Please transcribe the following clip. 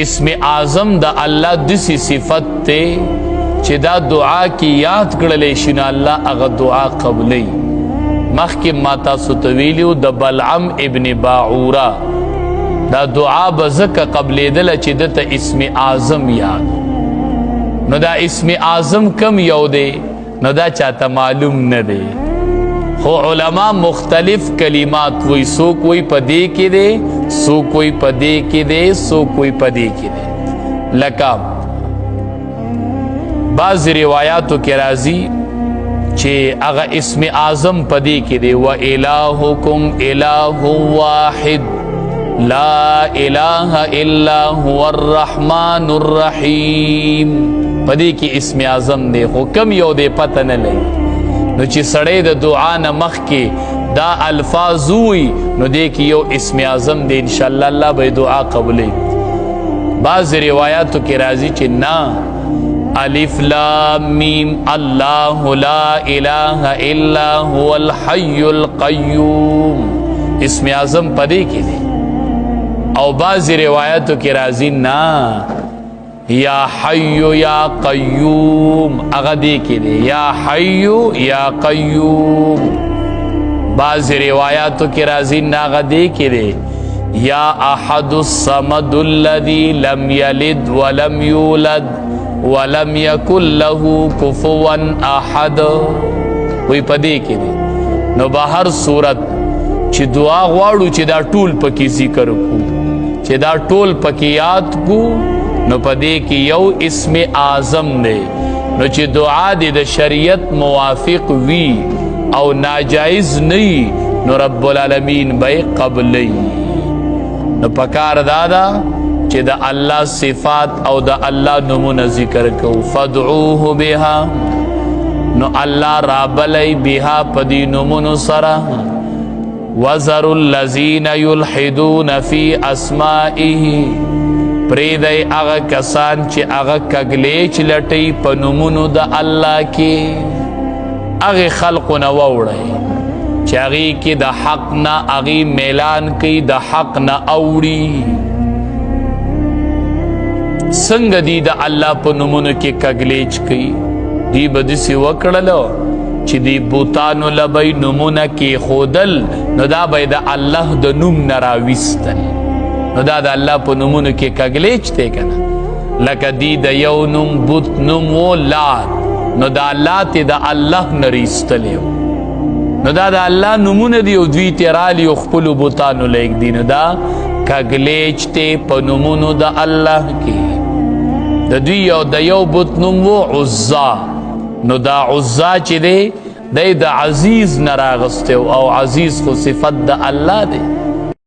اسم اعظم د الله دسی صفت ته چې دا دعا کې یاد کړل شي، نو الله هغه دعا قبلې. مخکې ما تاسو ته ویلیو، د بلعم ابن باعورا دا دعا به ځکه قبلېدله چې ده ته اسم اعظم یاد. نو دا اسم اعظم کم یو دی؟ نو دا چاته معلوم نه دی، خو علما مختلف کلمات وی. څوک وی په دې کې دی، څوک وی په دې کې دی، څوک وی په دې کې دی. لکه بعض روایاتو کې راځي چې هغه اسم اعظم په دې کې دی: و الہکم الہ واحد، لا اله الا هو الرحمن الرحیم. په دې کې اسم اعظم دی، خو کم یو دی پته نه لګي. نو چې سړی د دعا نه مخکې دا الفاظ وي، نو دې کې یو اسم اعظم دی، ان شاء الله الله به دعا قبلې. بعض روایاتو کې راځي چې نه، الف لام میم، الله لا اله الا هو الحي القيوم، اسم اعظم پدې کې دی. او بعض روایتو کې راځي نه، یا حی یا قیوم، هغه دې کې دی، یا حی یا قیوم. بعض روایتو کې راځي نه، هغه دې کې دی، یا احد الصمد الذي لم يلد ولم يولد ولم يكن له كفوا احد، وی پدې کې دی. نو به هر صورت چې دعا غواړو چې دا ټول پکې ذکر کو، چې دا ټول پکې یاد کو، نو پدې کې یو اسم اعظم دی. نو چې دعا دې د شریعت موافق وي او ناجایز نه، نو رب العالمین به قبلې. نو پکار دادا چې د الله صفات او د الله نومونه ذکر کو. فدعوه بها، نو الله رابلی بها پدی نومونو سره. وذروا الذين يلحدون في اسمائه، پریدای هغه کسان چې هغه کګلیچ لټي په نومونو د الله کې. هغه خلقو نه ووړی چې هغې کې د حق نه هغې میلان کوي، د حق نه اوړي. څنګه دی د الله په نومونو کې کګلیچ کوي؟ دی به داسې وکړلو چې دی بوتانو له به یې نومونه کېښودل، نو دا به یې د الله د نوم نه راویستل. نو دا د الله په نومونو کې کګلیچ دی که نه؟ لکه دی د یو نوم بت نوم و لات، نو دا لات یې د الله نه راایستلی و. نو دا د الله نومونه دي او دوی ترې رالي او خپلو بتانو له ږدي. نو دا کګلیچ دی په نومونو د الله کې. د دوی یو د یو بت نوم و عزا، نو دا عزا چې دی، دی د عزیز نه راغستی او عزیز خو صفت د الله دی.